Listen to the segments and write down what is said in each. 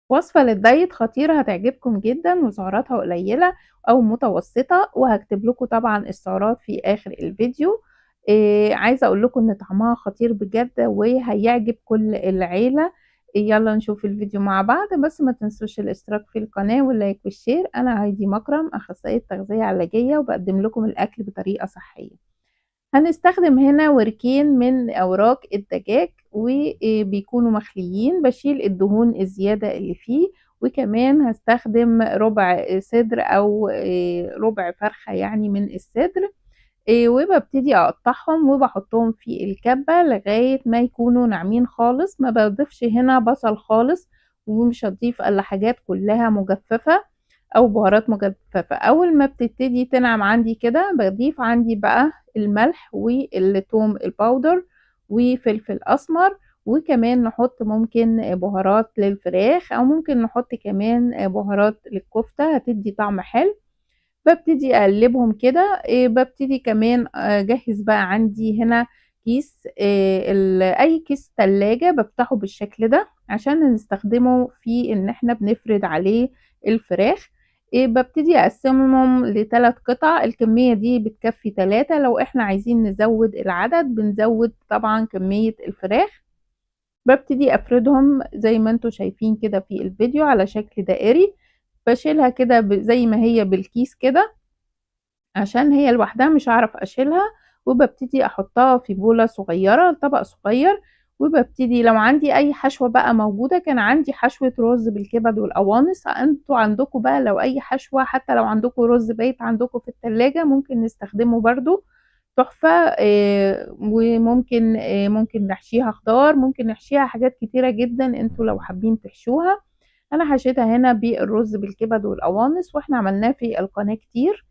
وصفة للدايت خطيرة هتعجبكم جدا وسعراتها قليلة أو متوسطة، وهكتب لكم طبعا السعرات في آخر الفيديو. عايزة أقول لكم إن طعمها خطير بجد وهيعجب كل العيلة. يلا نشوف الفيديو مع بعض، بس ما تنسوش الاشتراك في القناة وال like وال share. أنا هايدي مكرم، أخصائية تغذية علاجية، وبقدم لكم الأكل بطريقة صحية. هنستخدم هنا وركين من أوراق الدجاج وبيكونوا مخليين، بشيل الدهون الزيادة اللي فيه، وكمان هستخدم ربع صدر أو ربع فرخة يعني من الصدر، وببتدي أقطعهم وبحطهم في الكبة لغاية ما يكونوا ناعمين خالص. ما بضيفش هنا بصل خالص، ومش هضيف إلا حاجات كلها مجففة أو بهارات مجففة. أول ما بتبتدي تنعم عندي كده بضيف عندي بقى الملح والثوم الباودر وفلفل أسمر، وكمان نحط ممكن بهارات للفراخ أو ممكن نحط كمان بهارات للكفتة، هتدي طعم حلو. ببتدي أقلبهم كده. ببتدي كمان أجهز بقى عندي هنا كيس، أي كيس تلاجة بفتحه بالشكل ده عشان نستخدمه في إن إحنا بنفرد عليه الفراخ. ببتدي أقسمهم لتلات قطع، الكمية دي بتكفي 3. لو إحنا عايزين نزود العدد بنزود طبعا كمية الفراخ. ببتدي أفردهم زي ما انتوا شايفين كده في الفيديو على شكل دائري، بشيلها كده زي ما هي بالكيس كده عشان هي لوحدها مش هعرف أشيلها، وببتدي أحطها في بولة صغيرة، طبق صغير. وببتدي لو عندي أي حشوة بقى موجودة، كان عندي حشوة رز بالكبد والقوانص، انتوا عندكم بقى لو أي حشوة، حتى لو عندكم رز بايت عندكم في التلاجة ممكن نستخدمه برضو تحفة. وممكن ممكن نحشيها خضار، ممكن نحشيها حاجات كتيرة جدا انتوا لو حابين تحشوها. أنا حشيتها هنا بالرز بالكبد والقوانص، واحنا عملناه في القناة كتير.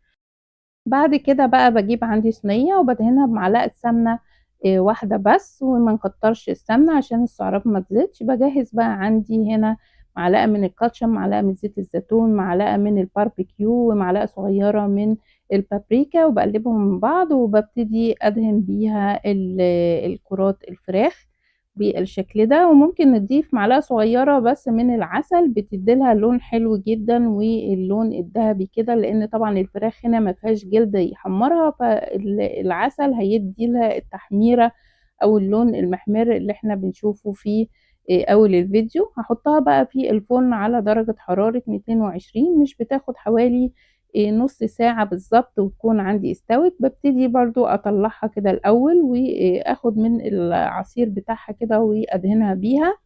بعد كده بقى بجيب عندي صينية وبدهنها بمعلقة سمنة، واحدة بس، وما نكترش السمنة عشان السعرات ما تزيدش. بجهز بقى عندي هنا معلقة من الكاتشب، معلقة من زيت الزيتون، معلقة من الباربيكيو، ومعلقة صغيرة من البابريكا، وبقلبهم من بعض وببتدي أدهن بيها الكرات الفراخ بالشكل ده. وممكن نضيف معلقة صغيرة بس من العسل، بتديلها لون حلو جدا واللون الذهبي كده، لان طبعا الفراخ هنا ما فيهاش جلد يحمرها، فالعسل هيدي لها التحميرة او اللون المحمر اللي احنا بنشوفه في اول الفيديو. هحطها بقى في الفرن على درجة حرارة 220، مش بتاخد حوالي نص ساعة بالظبط وتكون عندي استوت. ببتدي برضو اطلعها كده الاول واخد من العصير بتاعها كده وادهنها بيها،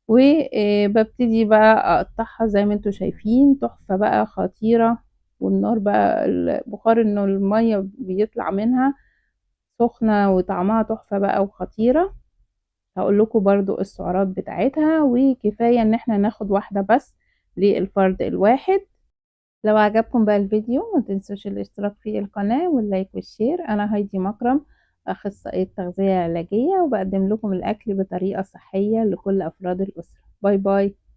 وببتدي بقى اقطعها زي ما انتوا شايفين. تحفة بقى خطيرة، والنار بقى البخار انه المية بيطلع منها سخنة وطعمها تحفة بقى وخطيرة. هقول لكم برضو السعرات بتاعتها، وكفاية ان احنا ناخد واحدة بس للفرد الواحد. لو عجبكم بقى الفيديو ما تنسوش الاشتراك في القناة وال like وال share. أنا هايدي مكرم، أخصائية تغذية علاجية، وبقدم لكم الأكل بطريقة صحية لكل أفراد الأسرة. bye bye.